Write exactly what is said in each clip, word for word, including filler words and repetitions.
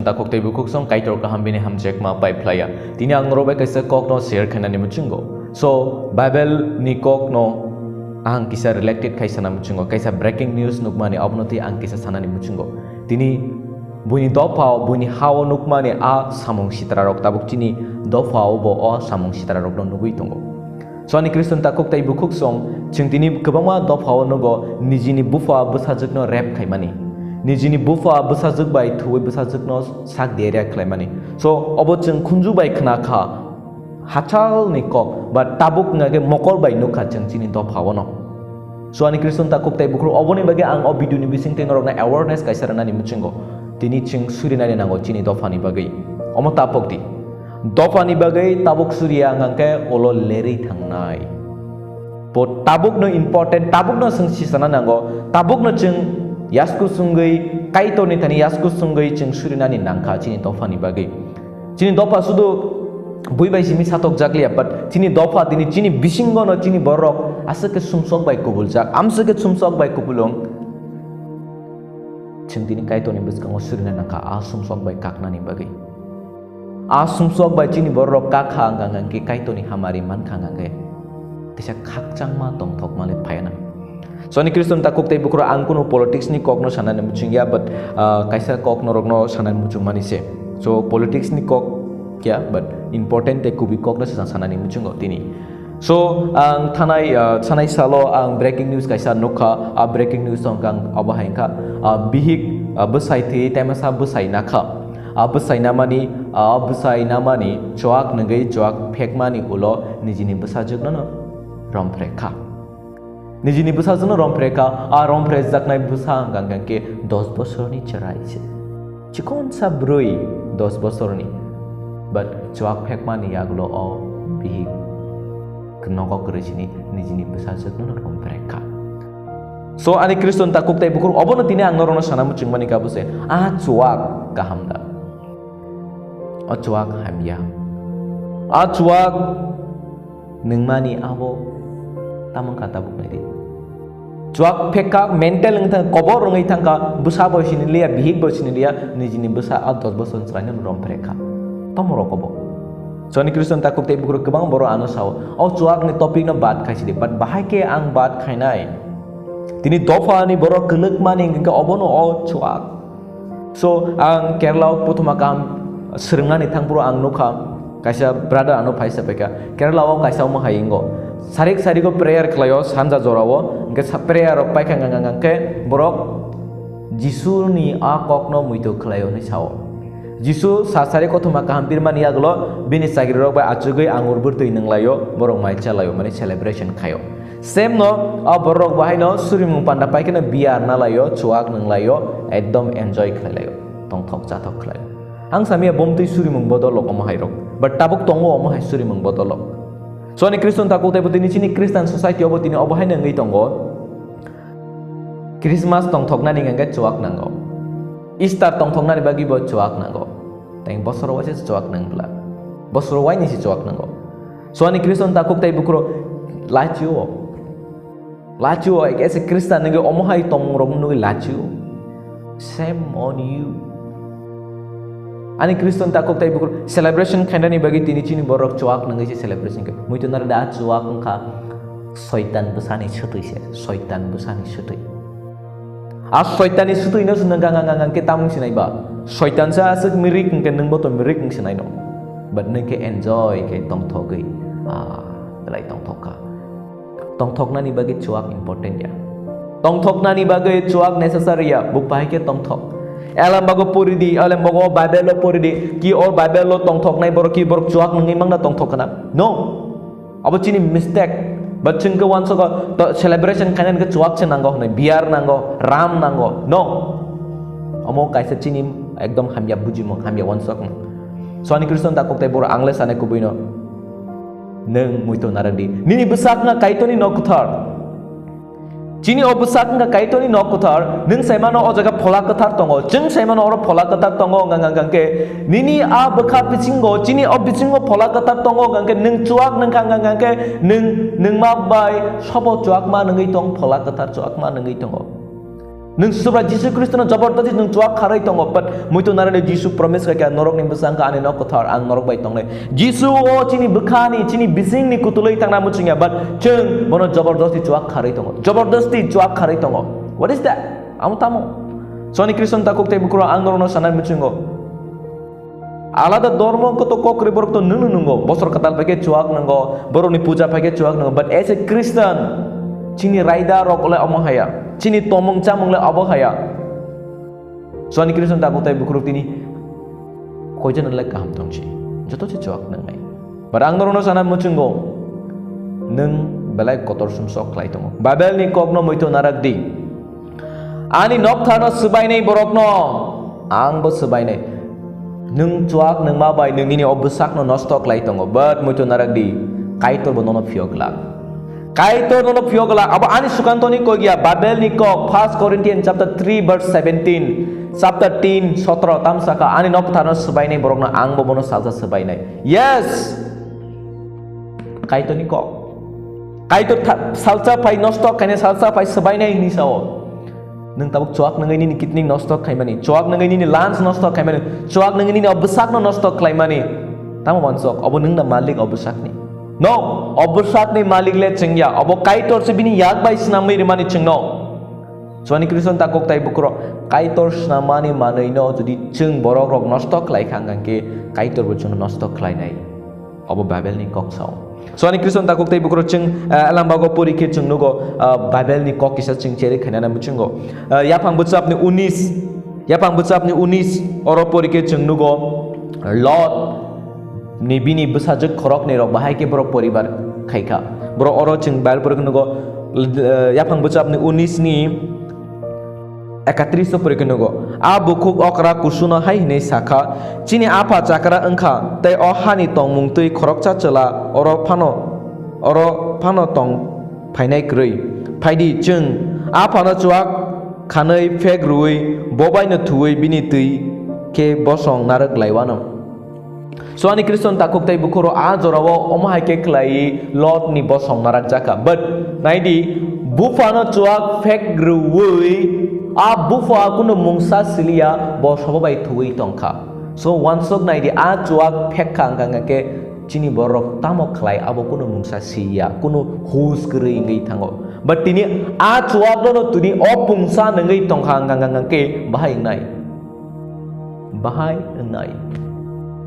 Takhuk tei bukhuksong Kaitor kaham bini hamjakma pai phlaiya. Tini ang norok bai kaisa kokno share khainani muchungo. So, Bible ni kokno ang kisa related khai sana muchungo. Kaisa breaking news nukmani abono tei ang kisa sanani muchungo. Tini buini dopha, buini hao nukmani a samung sitrarok tabuk chini dopha o bo o samung sitrarokno nugui tongo. Swani Khristan takhuk tei bukhuksong, chwng tini kwbangma dophao nugo nijini bupha bwsajwkno rape khaimani. Nijini bupha bwsajwk bai thuwi bwsajwkno sak diaria khlaimani. So, obo chwng khunju bai khna kha, hachalni kok, ba tabuk wngkha khe mokol bai nukha chwng chini dophao no. Swani Khristan takhuk tei bukhuk, oboni bagwi ang o video ni bisingtwi norokno awareness kaisa rwnani muchungo. Tini chwng surinani nango chini dophani bagwi. Omo tapok di. Dophani bagwi tabuk suriya hwnkhe ulo lerwi thangnai. Bo tabukno important, tabukno chwng sisana nango, tabukno chwng yasku sungwi, Kaitorni thani yasku sungwi chwng surinani nangkha chini dophani bagwi. Chini dopha sudu bui bai simi satok jakliya, but chini dopha tini chini bisingono chini borok aswk khe sumsok bai kubuljak, amswk khe sumsok bai kubulung. Chwng tini Kaitorni bwskango surina nangkha, a sumsok bai kaknani bagwi. A sumsok bai chini borok kakha wngkha hwnkhe Kaitorni hamari mankha hwnkhe kisa khakchangma tongthokma le phaiya nang. Swani Khristan takhuk tei bukhuk, ang kunu politics ni kokno sanani muchungya, but, ah, kaisa kok norokno sanani muchungmani se. So, politics ni kok ya, but important tei kubui kokno se sanani muchungo tini. So, ang thanai, ah, thanai salo ang breaking news kaisa nukha. A breaking news tong kang abo hai wngkha, ah, bihik, ah, bwsai thwi tei masa bwsai nakha. A bwsai namani, a bwsai namani chuak nungwi chuak phekmani ulo nijini bwsajwkno no romphre kha. Nijini bwsajwkno romphre kha, a romphre jaknai bwsa hwnkha hwnkhe dos bosorni chwrai se. Chikonsa bwrwi dos bosorni. But chuak phekmani yagulo o bihik nogo kwrwi sini nijini bwsajwkno no romphre kha. So, ani Khristan takhuk tei bukhuk, obono tini ang norokno sana muchungmani kha bo se, a chuak kaham da? O chuak hamya. A chuak nungmani abo tamo wngkha tabuk nai di. Chuak phekha, mental wngwi thang, kobor wngwi thangkha, bwsa bo sini liya, bihik bo sini liya, nijini bwsa a dos bosor chwraino romphre kha. Tamo rok obo. Swani Khristan takhuk tei bukhuk kwbang borok ano sao, o chuakni topic no bad khaisidi, but bahai khe ang bad khainai. Tini dophani borok kwlwkmani hwnkhe obono o chuak. So, ang Kerala o prothoma kaham swrwngnani thangphuru ang nukha, kaisa brother ano phai se paikha. Kerala o kaisa omo hai wngo. Sarik sarigo prayer khlaio, sanja jorao. Hwnkhe sa-, prayer rok paikha hwnkha hwnkhe borok Jisuni a kokno muitu khlaio hinwi sao. Jisu sa sari kothoma kaham pirmani yagulo bini chagrirok bai achugwi angur bwrtwi nwnglaio, borok mai chalaio, mane celebration khaio. Same no, a borok bo haino surimung panda paikheno beer nalaio, chuak nwnglaio, ekdom enjoy khlailaio, tongthok chathok khlaio. Ang samia bomtwi surimung bodolok omo hairok, but tabuk tongo omo hai surimung bodolok. Swani Khristan takhuk tei bo tini chini Christian society obo tini obo haino wngwi tongo. Christmas tongthoknani hwnkhe chuak nango. Easter tongthoknani bagwi bo chuak nango. Tei bosoro waisa chuak nang bwla. Bosoro waini se chuak nango. Swani Khristan takhuk tei bukhuk lachio. Lachio, as a Christian nungwi omo hai tongmung rok nungwi lachio. Shame on you. Ani Khristan takhuk tei bukhuk celebration khainani bagwi tini chini borok chuak nungwi se celebration khe. Muitu nara da chuak wngkha Soitan bwsani swtwi se, Soitan bwsani swtwi. A Soitani swtwino se nang gang gang gang khe tamung sinai ba. Soitan sa aswk mirik hwnkhe nwngbo to mirik wng sinai no. But nwng khe enjoy khe tongthogwi. Ah, belai tongthok kha. Tongthoknani bagwi chuak important ya. Tongthoknani bagwi chuak necessary ya. Bo bahai khe tongthok. Elem bago pori di, elem bago Bible o pori di. Ki o Bible o tongthoknai borok ki borok chuak nungwi mangna tongthok khna? No. Abo chini mistake. But chwng khe uansukgo to celebration khainani khe chuak se nango hwnwi, beer nango, rum nango. No. Omo kaisa chini ekdom hamya bujimung, hamya uansukmung. Swani Khristan takhuk tei borok ang le sanai kubui no. Nwng muitu nara di. Nini bwsak wngkha Kaitorni nok kwthar. Chini o bwsak wngkha Kaitorni nok kwthar, nwng sai mano o jaga phola kwthar tongo, chwng sai mano oro phola kwthar tongo, wngkha, wngkha, wngkha khe nini a bwkha bisingo, chini o bisingo phola kwthar tongo, wngkha khe nwng chuak nungkha, wngkha, wngkha khe nwng, nwng ma bai sobo chuak ma nungwi tong, phola kwthar chuak ma nungwi tongo. Nwng Subra Jisu Khristono jabardasti nwng chuak kharwi tongo, but muitu narani Jisu promise khaikha, "Norokni bwsang kha ani nok kwthar, ang norok bai tongnai." Jisu o chini bwkhani, chini bisingni kutulwi tangna muchungya, but chwng bono jabardasti chuak kharwi tongo. Jabardasti chuak kharwi tongo. What is that? Amo tamo? Soni Khristo takhuk tei bukhuk rok, ang norokno sanai muchungo. Alada dormo koto kokrwi borok to nwng nungo. Bosor kwtal phaikhe chuak nungo, borokni puja phaikhe chuak nungo. But as a Christian, chini raida rok le omo haya, chini tomung chamung le obo haya. Soni Khristo takhuk tei bukhuk rok tini koijon le kaham tongsi, joto se chuak nangnai. But ang norokno sana muchungo, nwng belai kotor sumsok khlai tongo. Babelni kokno muitu narak di. Ani noktharno swbainai borokno angbo swbainai. Nwng chuak nungma bai nwng nini o bwsakno nosto khlai tongo, but muitu narak di, Kaitor bo nono phiyok glak. Kaitor nono phiyok glak. Abo ani sukantoni kok ya, Babelni kok, First Corinthians chapter three verse seventeen, chapter tin sotro tam saka, "Ani noktharno swbainai borokno angbo bono salsa swbainai." Yes! Kaitorni kok. Kaitor tha-, salsa phai nosto khainai, salsa phai swbainai hini sao. Nwng tabuk chuak nungwi nini kidney nosto khaimani, chuak nungwi nini lungs nosto khaimani, chuak nungwi nini o bwsakno nosto khlaimani. Tamo wansok, obo nwng na malik o bwsakni? No, o bwsakni malik le chwng ya, obo Kaitor se bini yak bai swnamwi rimani chwngno. Soni Khristo takhuk tei bukhuk rok, Kaitor swnamani manwino jodi chwng borok rok nosto khlai kha, hwnkhe Kaitor bo chwngno nosto khlainai. Obo Babelni kok sao. Soni Khristo takhuk tei bukhuk rok chwng, ah, Elambago pori khe chwng nugo, ah, Babelni kok kisa chwng cherwi khainani muchungo. Ah, yaphang bwchapni unis, yaphang bwchapni unis oro pori khe chwng nugo Lot ni bini bwsajwk khoroknwi rok bahai khe borok poribar khaikha. Borok oro chwng Bible pori khe nugo, ah, yaphang bwchapni unis ni ekatris o pori khe nugo. A bukhuk okra kusuno hai hwnwi sa kha, "Chini apha chakra wng kha, tei o hani tongmung twi khoroksa chwla oro phano, oro phano tong phainai kwrwi. Phai di, chwng aphano chuak khanwi phek rwui bo baino thuwi bini twi khe bosong narwk lai wano." So ani Khristo ni takhuk tei bukhuk rok a jora o omo hai khe khlai Lot ni bosong narak jakha. But nai di, buphano chuak phek rwui a bupha kunu mungsa siliya, bo sobo bai thuwi tongkha. So wansuk nai di, a chuak phek kha wngkha, wngkha khe chini borok tamo khlai abo kunu mungsa siya, kunu hus kwrwi wngwi thango. But tini a chuak no tini o pungsa nungwi tongkha wngkha, wngkha khe bahai wngnai. Bahai wngnai.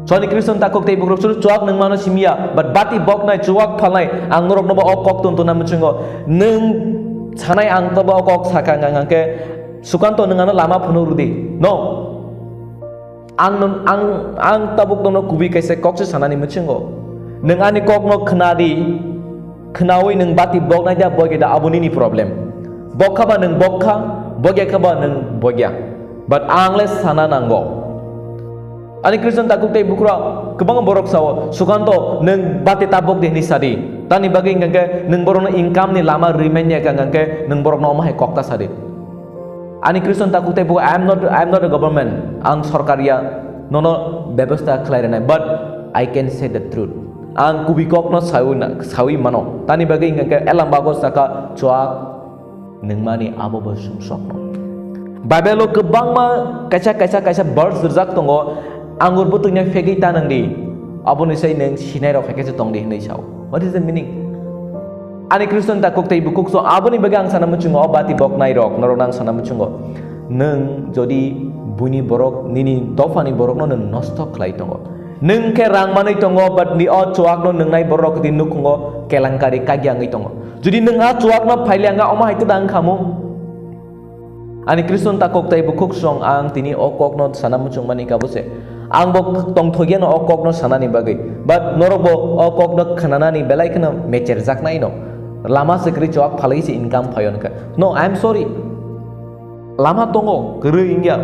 Soni Khristo ni takhuk tei bukhuk rok chwng chuak nungmano simiya, but bati boknai, chuak phalnai, ang norokno bo o kok tun tuna muchungo. Nwng sanai ang tobo o kok sakha, ang, ang khe Sukanto, nwng ano lama phunuk rwdi. No. Ang, ang, ang tabuk nono kubui kaisa kok se sanani muchungo. Nwng ani kokno khna di. Khnaui nwng bati boknai da, bokya da, abo nini problem. Bokha ba nwng bokha, bokya kha ba nwng bokya. But ang le sana nango. Ani Khristo ni takhuk tei bukhuk rok kwbangma borok sao, "Sukanto, nwng bati ta bok di," hwnwi sadi. Tani bagwi hwnkha khe nwng borokno income ni lama rwimanya, hwnkha khe nwng borokno omo hai kok ta sadi. Ani Khristo ni takhuk tei bukhuk, I am not, I am not a government. Ang sorkar ya, nono bebostha khlai rwnai, but I can say the truth. Ang kubui kokno saui na, saui mano. Tani bagwi hwnkha khe Elambago saka, chuak nungmani abo bo sumsokno. Bible o kwbangma kaisa, kaisa, kaisa verse rijak tongo, "Angur bwtwino phegwi ta nang di, aboni sai nwng sinai rok hai khe se tong di," hwnwi sao. What is the meaning? Ani Khristo ni takhuk tei bukhuk so, aboni bagwi ang sana muchungo, o bati boknai rok, norok nang sana muchungo. Nwng jodi buini borok, nini dophani borokno nwng nosto khlai tongo. Nwng khe rang manwi tongo, but ni o chuakno nwngnai borok di nukhungo kelankari kagya wngwi tongo. Jodi nwng a chuakno phailiya wngkha, omo hai twdang khamu? Ani Khristo ni takhuk tei bukhuk song, ang tini o kokno sana muchungmani kabo se. Ang bo tongthokya no o kokno sanani bagwi. But norok bo o kokno khnanani belai kheno mecherjaknai no. Lama se kwrwi chuak phalwi se income phaio wngkha. No, I am sorry. Lama tongo, kwrwi wngya.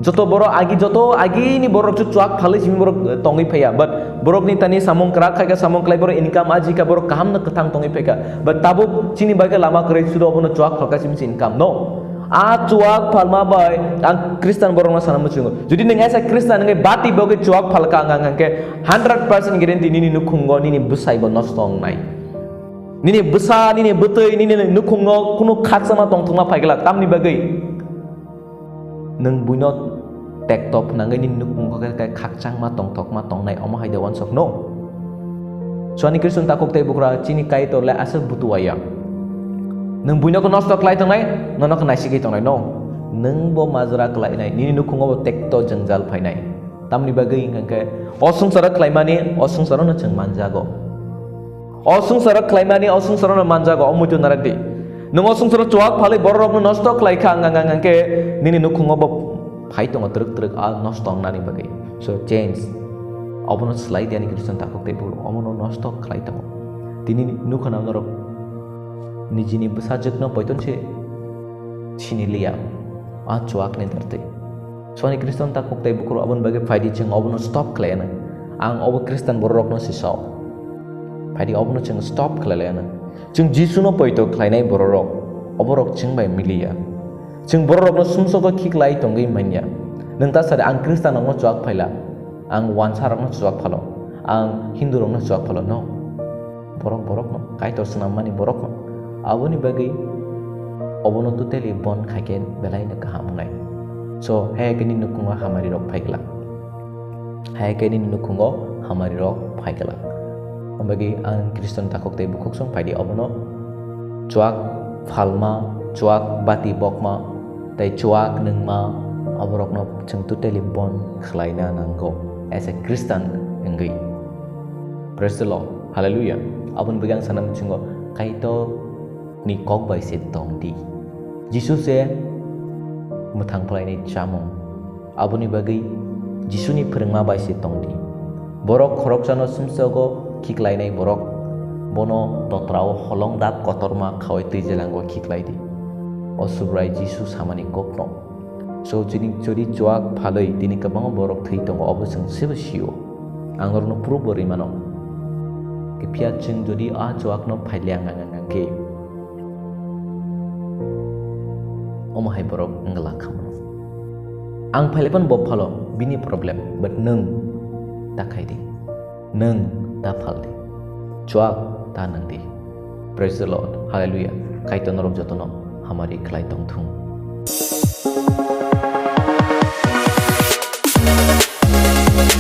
Joto borok agi, joto agini borok chu chuak phalwi simi borok, eh, tongwi phaiya. But borokni tani samung kwrak khaikha, samung khlai borok income ajikha, borok kaham no kwthang tongwi phaikha. But tabuk chini bagwi lama kwrwi sudo, obono chuak phalkha simi se income. No. A chuak phalma bai ang Christian borokno sana muchungo. Jodi nwng kaisa Christian wngwi bati bogwi chuak phalkha wngkha, wngkha khe hundred percent guarantee nini nukhungo nini bwsai bo nosto wngnai. Nini bwsa, nini bwtwi, nini nukhungo kunu khakchangma tongthokma phaigwlak, tamni bagwi nwng buino tekto phnangwi nini nukhungo khe khakchangma tongthokma tongnai, omo hai de uansukno. Chuani Khristo ni takhuk tei bukhuk rok, chini Kaitor le aswk butuwaya. Nwng buino khe nosto khlai tongnai, nono khe naisigwi tongnai, no? Nwng bo majra khlainai, nini nukhungo bo tekto jwngjal phainai. Tamni bagwi hwnkha khe o swngcharo khlaimani, o swngcharono chwng manjago. O swngcharo khlaimani, o swngcharono manjago, o muitu narakdi. Nwng o swngcharo chuak phalwi bororokno nosto khlai kha, hwnkha, hwnkha, hwnkha khe nini nukhungo bo phai tongo twrwk twrwk a nosto wngnani bagwi. So change. Obono swlai di ani Khristo ni takhuk tei bukhuk rok, omono nosto khlai tongo. Tini nukha na norok nijini bwsajwkno poito se sini liya, a chuakni dartwi. Chuani Khristo ni takhuk tei bukhuk rok, aboni bagwi phaidi chwng obono stop khlai anw. Ang obo Khristan bororokno se sao. Phaidi obono chwng stop khlai lai anw. Chwng Jisuno poito khlainai bororok, oborok chwng bai miliya. Chwng bororokno sumsogo khiklai tongwi manya. Nwng ta sadi, ang Khristanrokno chuak phaila, ang wansarokno chuak phalo, ang Hindurokno chuak phalo, no. Borok borokno, Kaitor swnammani borokno. Aboni bagwi obono totally bon khaikhe belaino kaham wngnai. So, hai khe nini nukhungo hamari rok phai glak. Hai khe nini nukhungo hamari rok phai glak. Aboni bagwi ang Khristo ni takhuk tei bukhuk song phaidi obono chuak phalma, chuak bati bokma, tei chuak nwngma, aborokno chwng totally bon khlaina nango as a Christian wngwi. Praise the Lord. Hallelujah. Aboni bagwi ang sana muchungo Kaitor ni kok bai se tong di. Jisu se mwthang phlainai chamung. Aboni bagwi Jisuni phwrwngma bai se tong di. Borok khoroksano sumsogo khiklainai borok, bono totrao holong dap kotorma khaui twi jelango khiklai di. O Subrai Jisu samani kokno. So, chini chori chuak phalwi tini kwbangma borok thwi tongo, obo chwng sebo sio. Ang norokno proof bo rwi mano. Phiya chwng jodi a chuakno phailiya ngang ngang khe, omo hai borok wngla kha mano. Ang phailaiphan bo phalo, bini problem, but nwng ta khai di. Nwng ta phal di. Chuak ta nwng di. Praise the Lord. Hallelujah. Kaitor norok jotono hamari khlai tong thung.